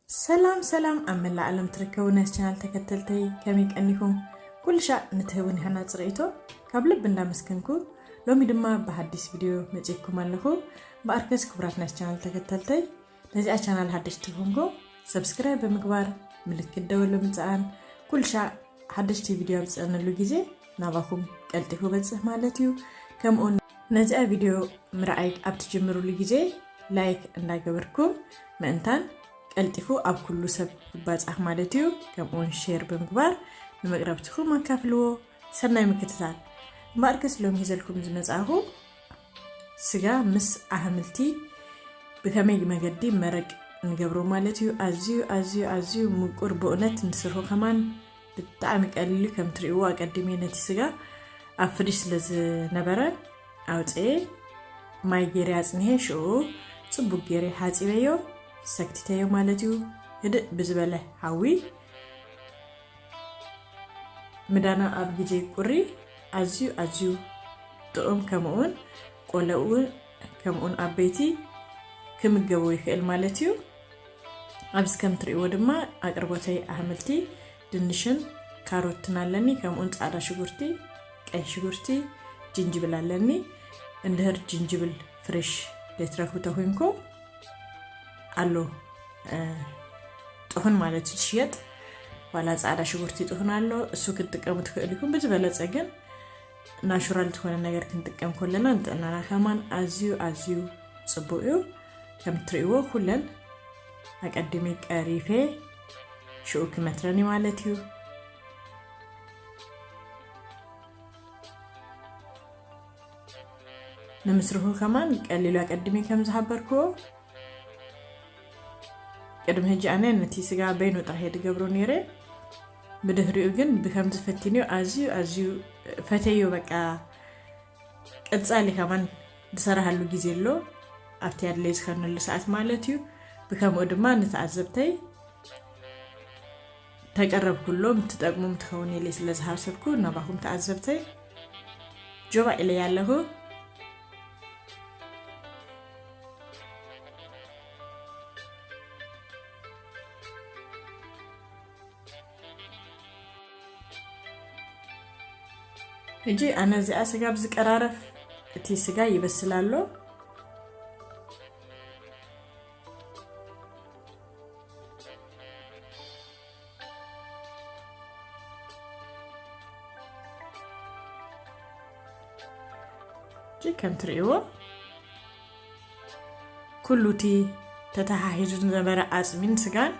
ሰላም ሰላም፣ ኣብ መላእ ዓለም ትርከቡ ናይ ቻናል ተከተልተይ ከመይ ቀኒኹም? ኩሉ ሻዕ ንትህቡን ይሃና ጽርኢቶ ካብ ልብ እንዳመስገንኩ፣ ሎሚ ድማ ብሃዲስ ቪድዮ መጺእኩም ኣለኹ። እምበኣርከስ ክቡራት ናይ ቻናል ተከተልተይ፣ ነዚኣ ቻናል ሓደሽቲ ትኾንኩም ሰብስክራይብ ብምግባር ምልክት ደወል ብምጽዓን ኩሉ ሻዕ ሓደሽቲ ቪድዮ ኣብ ዝጸነሉ ግዜ ናባኹም ቀልጢፉ በጽሕ ማለት እዩ። ከምኡን ነዚኣ ቪድዮ ምርኣይ ኣብ ትጅምሩሉ ግዜ ላይክ እንዳገበርኩም ምእንታን ቀልጢፉ ኣብ ኩሉ ሰብ ይባጻሕ ማለት እዩ። ከምኡን ሼር ብምግባር ንመቅረብትኹም ኣካፍልዎ። ሰናይ ምክትታል። እምበኣርከስ ሎሚ ሂዘልኩም ዝመጻኹ ስጋ ምስ ኣህምልቲ ብከመይ መገዲ መረቅ ንገብሮ ማለት እዩ። ኣዝዩ ኣዝዩ ኣዝዩ ምቁር፣ ብእውነት ንስርሑ ከማን ብጣዕሚ ቀሊል እዩ። ከም ትርእይዎ ኣቀዲመ ነቲ ስጋ ኣብ ፍሪጅ ስለ ዝነበረ ኣውፅኤ ማይ ገይረ ኣፅንሄ ሽኡ ፅቡቅ ገይረ ሓፂበዮ ሰክቲተዮ ማለት እዩ። ህድእ ብዝበለ ሓዊ ምዳና ኣብ ግዜ ቁሪ ኣዝዩ ኣዝዩ ጥዑም፣ ከምኡውን ቆለኡ ከምኡን ኣበይቲ ክምገቡ ይኽእል ማለት እዩ። ኣብዚ ከም ትርእይዎ ድማ ኣቅርቦተይ ኣሕምልቲ ድንሽን ካሮትን ኣለኒ፣ ከምኡን ጻዕዳ ሽጉርቲ፣ ቀይ ሽጉርቲ፣ ጅንጅብል ኣለኒ። እንድህር ጅንጅብል ፍሬሽ ዘይትረኽቡ ተኮይንኩም ኣሎ፣ እ፣ ጥኹን ማለት እዩ ዝሽየጥ፣ ዋላ ጻዕዳ ሽጉርቲ ጥኹን ኣሎ፣ እሱ ክትጥቀሙ ትኽእሉ ኢኹም። ብዝበለጸ ግን ናቹራል ዝኾነ ነገር ክንጥቀም ከለና ንጥዕናና ከማን ኣዝዩ ኣዝዩ ጽቡቅ እዩ። ከም ትርእይዎ ኩለን ኣቀዲመ ቀሪፌ ሽኡ ክመትረኒ ማለት እዩ። ንምስርሑ ከማን ቀሊሉ ኣቀዲመ ከም ዝሓበርክዎ፣ ቅድሚ ሕጂ ኣነ ነቲ ስጋ በይኑ ጥራሕ እየ ዝገብሮ ነይረ። ብድሕሪኡ ግን ብከምዚ ፈቲንዮ ኣዝዩ ኣዝዩ ፈተዮ። በቃ ቀጻሊ ከማን ዝሰራሃሉ ግዜ ኣሎ፣ ኣብቲ ኣድለይ ዝኸነሉ ሰዓት ማለት እዩ። ብከምኡ ድማ ንተዓዘብተይ ተቀረብኩሎም፣ ትጠቅሞም ትኸውን ኢለ ስለ ዝሓሰብኩ፣ ናባኹም ተዓዘብተይ ጆባ ኢለያ ኣለኹ። ሕጂ ኣነ እዚኣ ስጋ ብዝቀራረፍ እቲ ስጋ ይበስል ኣሎ። ሕጂ ከም ትርእይዎ ኩሉ እቲ ተተሓሒዙ ዝነበረ ዓጽሚን ስጋን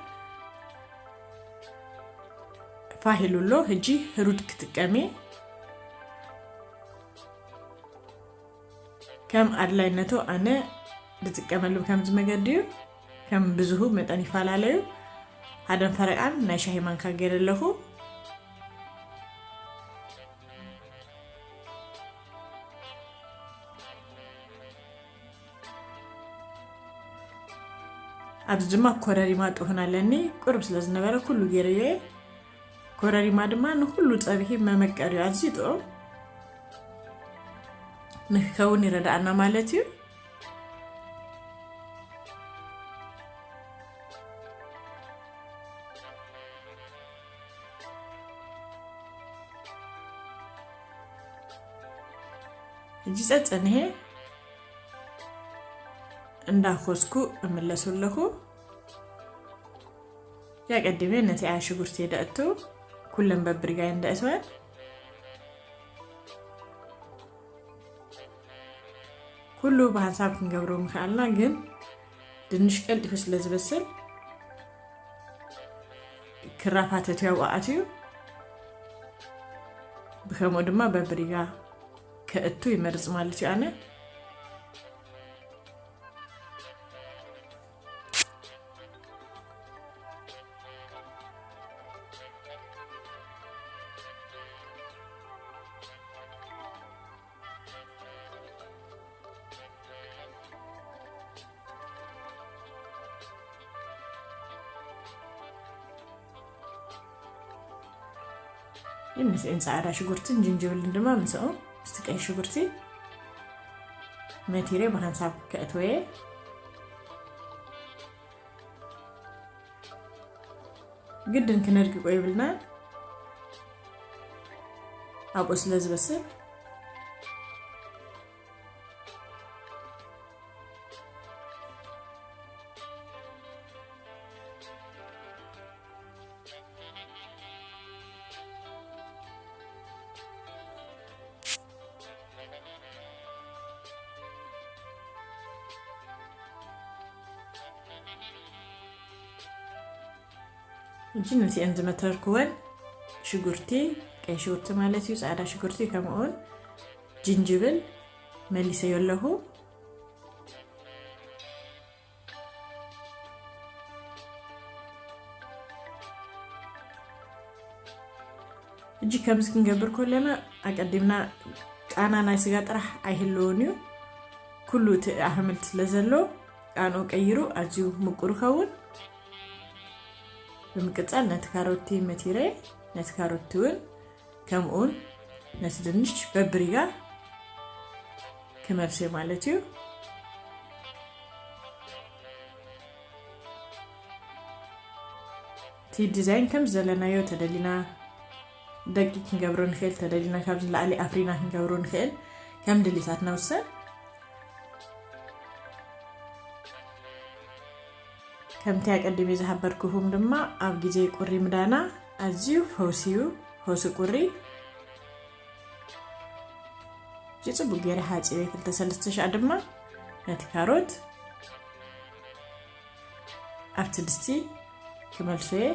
ፋህ ኢሉ ኣሎ። ሕጂ ህሩድ ክጥቀም እየ። ከም ኣድላይነቱ ኣነ ዝጥቀመሉ ከምዚ መገዲ እዩ። ከም ብዝሁ መጠን ይፈላለዩ። ሓደን ፈረቃን ናይ ሻሂ ማንካ ገይረ ኣለኹ። ኣብዚ ድማ ኮረሪማ ጥሁን ኣለኒ። ቁሩብ ስለ ዝነበረ ኩሉ ገይረዮ እየ። ኮረሪማ ድማ ንኩሉ ጸብሒ መመቀሪ እዩ። ኣዝዩ ጥዑም ንክኸውን ይረዳእና ማለት እዩ። ሕጂ ጸጸንሄ እንዳኾስኩ እምለሱ ኣለኹ። ኣቀዲመ ነቲ ኣያ ሽጉርቲ ደእቱ ኩለን በብሪጋይ እንደእትወን ኩሉ ብሓንሳብ ክንገብሮ ምኽኣልና፣ ግን ድንሽ ቀልጢፉ ስለ ዝበስል ክራፋተት ያው ኣትዩ፣ ብከምኡ ድማ በብሪጋ ከእቱ ይመርጽ ማለት እዩ ኣነ። ምስእን ጻዕዳ ሽጉርትን ጅንጅብልን ድማ ምስኡ ምስቲ ቀይ ሽጉርቲ መቲረ ብሓንሳብ ከእትወየ። ግድን ክነድቅቆ የብልናን። ኣብኡ ስለ ዝበስል። እጂ ነቲአን ዝመተርክወን ሽጉርቲ፣ ቀይ ሽጉርቲ ማለት እዩ፣ ፃዕዳ ሽጉርቲ፣ ከምኡውን ጅንጅብል መሊሰዮ ኣለኹ። እጂ ከምዚ ክንገብር ከለና ኣቀዲምና ቃና ናይ ስጋ ጥራሕ ኣይህልዎን እዩ። ኩሉ እቲ ኣሕምልቲ ስለ ዘሎ ቃንኡ ቀይሩ ኣዝዩ ምቁር ይኸውን። ብምቅጻል ነቲ ካሮቲ መቲረ፣ ነቲ ካሮቲ እውን ከምኡውን ነቲ ድንሽ በብሪጋ ክመልሴ ማለት እዩ። እቲ ዲዛይን ከም ዘለናዮ ተደሊና ደቂቅ ክንገብሮ ንኽእል፣ ተደሊና ካብዚ ንላዕሊ ኣፍሪና ክንገብሮ ንኽእል፣ ከም ድሌታትና ውሰን። ከምቲ ኣቀዲመ ዝሃበርኩኹም ድማ ኣብ ግዜ ቁሪ ምዳና ኣዝዩ ፈውሲ እዩ። ፈውሲ ቁሪ እዚ ጽቡቅ ገይረ ሓጺበ ክልተ ሰለስተ ሻዕ ድማ ነቲ ካሮት ኣብቲ ድስቲ ክመልሶ እየ።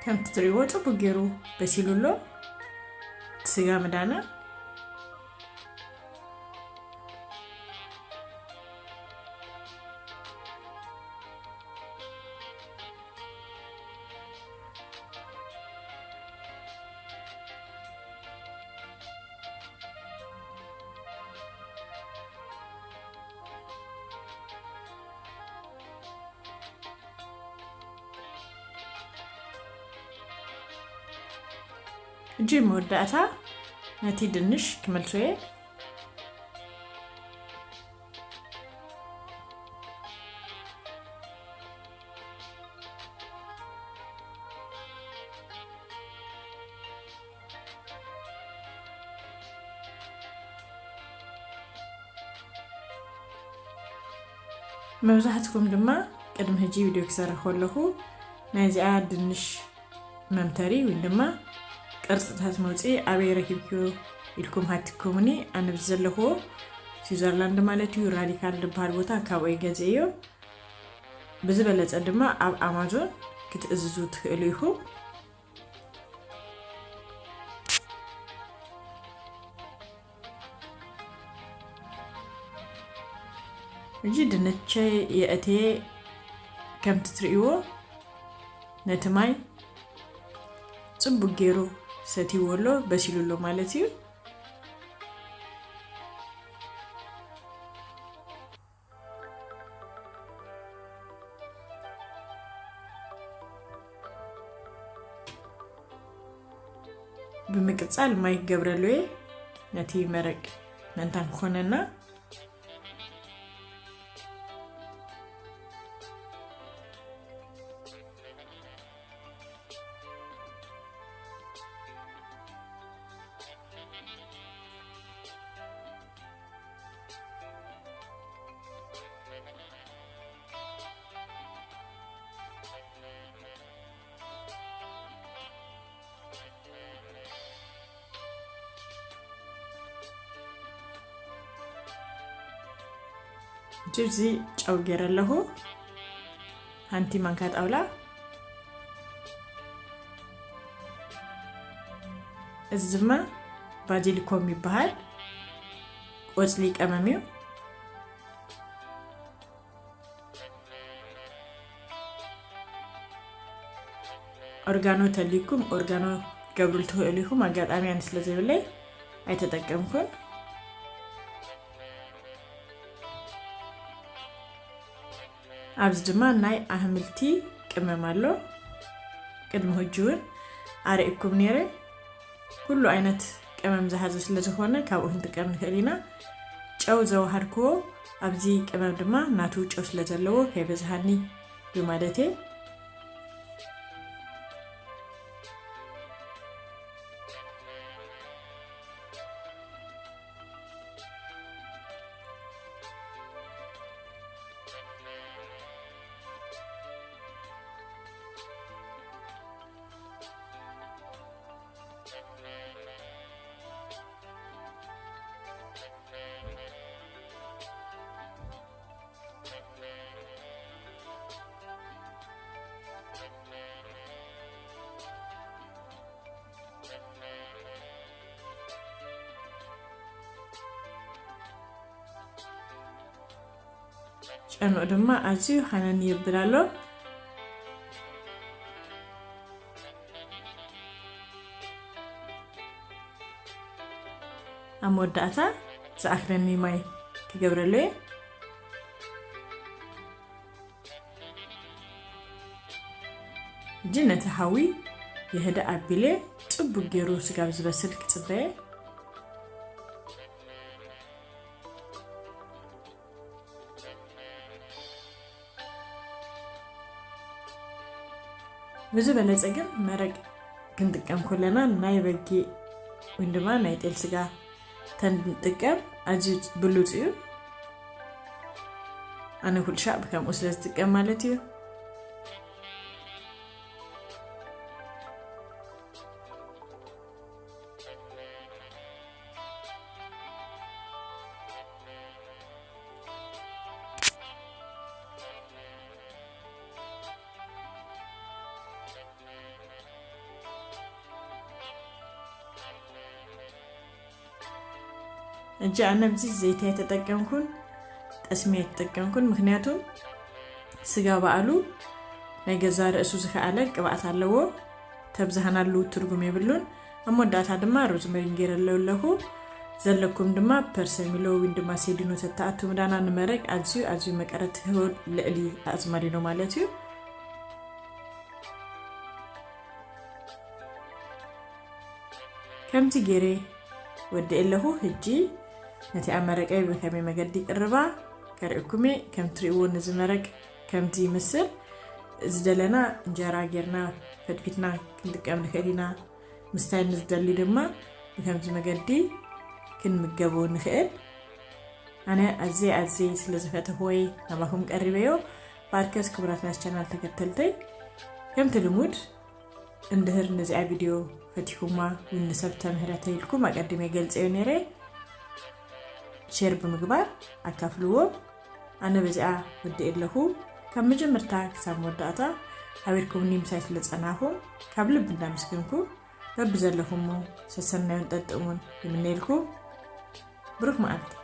ከምቲ ትሪእዎ ጽቡቅ ገይሩ በሲሉ ኣሎ። እቲ ስጋ ምዳና እጂ መወዳእታ ነቲ ድንሽ ክመልሶ እየ። መብዛሕትኩም ድማ ቅድሚ ሕጂ ቪድዮ ክሰርሕ ከለኹ ናይዚኣ ድንሽ መምተሪ ወይ ድማ ቅርጽታት መውጽኢ ኣበይ ረኪብክዮ ኢልኩም ሃቲኩምኒ። ኣነ ብዚ ዘለኽዎ ስዊዘርላንድ ማለት እዩ ራዲካል ዝበሃል ቦታ ካብኡ ገዚኤዮ። ብዝበለጸ ድማ ኣብ ኣማዞን ክትእዝዙ ትኽእሉ ኢኹም። ሕጂ ድንቸይ የእትየ። ከምቲ ትርእይዎ ነቲ ማይ ጽቡቅ ገይሩ ሰትይዎ ኣሎ፣ በሲሉ ኣሎ ማለት እዩ። ብምቅጻል ማይ ክገብረሉ እየ፣ ነቲ መረቅ ምእንታን ክኾነና። ጅብዚ ጨው ገይረ ኣለኹ፣ ሓንቲ ማንካ ጣውላ። እዚ ድማ ባዚሊኮም ይበሃል፣ ቆጽሊ ቀመም እዩ። ኦርጋኖ ተልይኩም ኦርጋኖ ገብሩል ትኽእሉ ኢኹም። ኣጋጣሚ ኣነ ስለ ዘይብለይ ኣይተጠቀምኩን። ኣብዚ ድማ ናይ ኣህምልቲ ቅመም ኣሎ። ቅድሚ ሕጂ እውን ኣርእኩም ነይረ። ኩሉ ዓይነት ቅመም ዝሓዘ ስለ ዝኾነ ካብኡ ክንጥቀም ንኽእል ኢና። ጨው ዘወሃድክዎ ኣብዚ ቅመም ድማ ናቱ ጨው ስለ ዘለዎ ከይበዝሃኒ እዩ ማለት እየ። ጨንኡ ድማ ኣዝዩ ሃነን ይብል ኣሎ። ኣብ መወዳእታ ዝኣክለኒ ማይ ክገብረሉ እየ። ሕጂ ነቲ ሓዊ ይህደ ኣቢለ ጽቡቅ ገይሩ ስጋብ ዝበስል ክጽበየ። ብዝበለጸ ግን መረቅ ክንጥቀም ከለና ናይ በጊዕ ወይ ድማ ናይ ጤል ስጋ ተንጥቀም ኣዝዩ ብሉጽ እዩ። ኣነ ኩልሻዕ ብከምኡ ስለ ዝጥቀም ማለት እዩ። እጂ ኣነ ኣብዚ ዘይቲ ኣይተጠቀምኩን፣ ጠስሚ ኣይተጠቀምኩን። ምክንያቱም ስጋ በኣሉ ናይ ገዛ ርእሱ ዝኸኣለ ቅብኣት ኣለዎ። ተብዝሃናሉ ትርጉም የብሉን። ኣብ መወዳእታ ድማ ሮዝመሪን ገይረሉ ኣለኹ። ዘለኩም ድማ ፐርሰሚሎ ወይ ድማ ሴዲኖ ተተኣቱ ምዳና ንመረቅ ኣዝዩ ኣዝዩ መቀረት ትህቦ ልዕሊ ኣዝማሪኖ ማለት እዩ። ከምዚ ገይረ ወዲኤ ኣለኹ። ሕጂ ነቲ ኣብ መረቀይ ብከመይ መገዲ ቅርባ ከርእኩሜ። ከም ትርእይዎ ነዚ መረቅ ከምዚ ይመስል። ዝደለና እንጀራ ጌርና ፈትፊትና ክንጥቀም ንኽእል ኢና። ምስታይ ንዝደሊ ድማ ብከምዚ መገዲ ክንምገቦ ንኽእል። ኣነ ኣዝየ ኣዝየ ስለ ዝፈተኽወይ ናባኹም ቀሪበዮ። ባርከስ ክቡራት ናይ ቻናል ተከተልተይ፣ ከምቲ ልሙድ እንድህር ነዚኣ ቪድዮ ፈቲኹማ ወይ ንሰብ ተምህረ ተይልኩም ኣቀዲመ ገልጸዮ ነይረ። ሼር ብምግባር ኣካፍልዎ። ኣነ በዚኣ ወዲኤ ኣለኹ። ካብ መጀመርታ ክሳብ መወዳእታ ሓቢርኩምኒ ምሳይ ስለ ጸናኹም ካብ ልቢ እንዳመስገንኩ በብዘለኹሞ ሰሰናዩን ጠጥሙን ይምነየልኩም። ብሩኽ መዓልቲ።